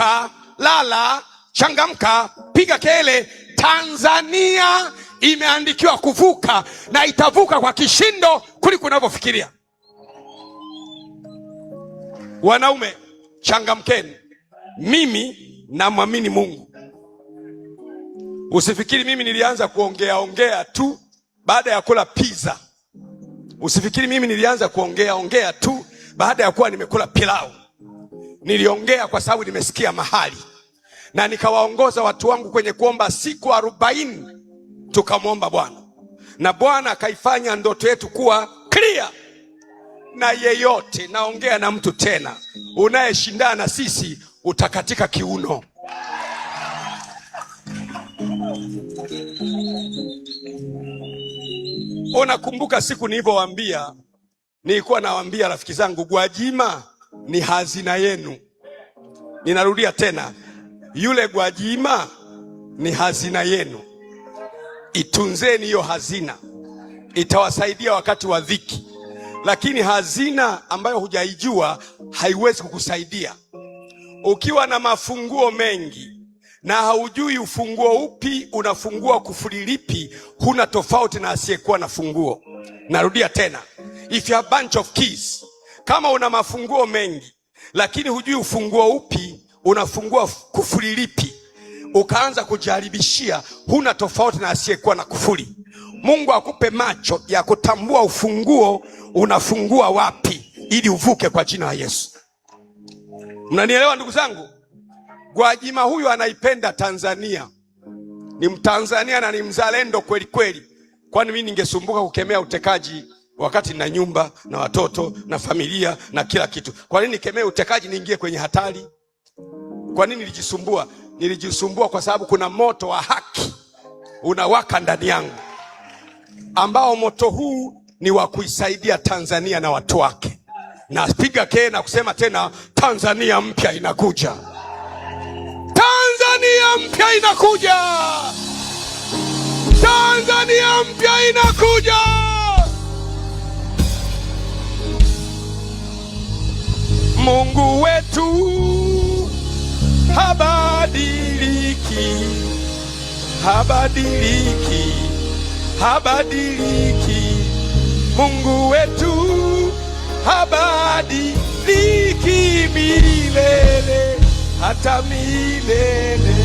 Amka, lala, changamka, piga kelele. Tanzania imeandikiwa kuvuka na itavuka kwa kishindo kuliko unavyofikiria. Wanaume changamkeni, mimi namwamini Mungu. Usifikiri mimi nilianza kuongea ongea tu baada ya kula pizza. Usifikiri mimi nilianza kuongea ongea tu baada ya kuwa nimekula pilau. Niliongea kwa sababu nimesikia mahali, na nikawaongoza watu wangu kwenye kuomba siku 40, tukamwomba Bwana na Bwana akaifanya ndoto yetu kuwa clear. Na yeyote, naongea na mtu tena, unayeshindana na sisi utakatika kiuno. Unakumbuka siku nilivyowaambia, nilikuwa nawaambia rafiki zangu, Gwajima ni hazina yenu. Ninarudia tena, yule Gwajima ni hazina yenu. Itunzeni hiyo hazina, itawasaidia wakati wa dhiki. Lakini hazina ambayo hujaijua haiwezi kukusaidia. Ukiwa na mafunguo mengi na haujui ufunguo upi unafungua kufuli lipi, huna tofauti na asiyekuwa na funguo. Narudia tena, if you have bunch of keys, kama una mafunguo mengi lakini hujui ufunguo upi unafungua kufuli lipi, ukaanza kujaribishia, huna tofauti na asiyekuwa na kufuli. Mungu akupe macho ya kutambua ufunguo unafungua wapi, ili uvuke kwa jina la Yesu. Mnanielewa ndugu zangu? Gwajima huyu anaipenda Tanzania, ni Mtanzania na ni mzalendo kweli kweli. Kwani mimi ningesumbuka kukemea utekaji wakati na nyumba na watoto na familia na kila kitu? Kwa nini nikemee utekaji niingie kwenye hatari? Kwa nini nilijisumbua? Nilijisumbua kwa sababu kuna moto wa haki unawaka ndani yangu, ambao moto huu ni wa kuisaidia Tanzania na watu wake. Napiga kelele na kusema tena, Tanzania mpya inakuja. Tanzania mpya inakuja. Tanzania mpya inakuja. Mungu wetu habadiliki, habadiliki, habadiliki. Mungu wetu habadiliki milele hata milele.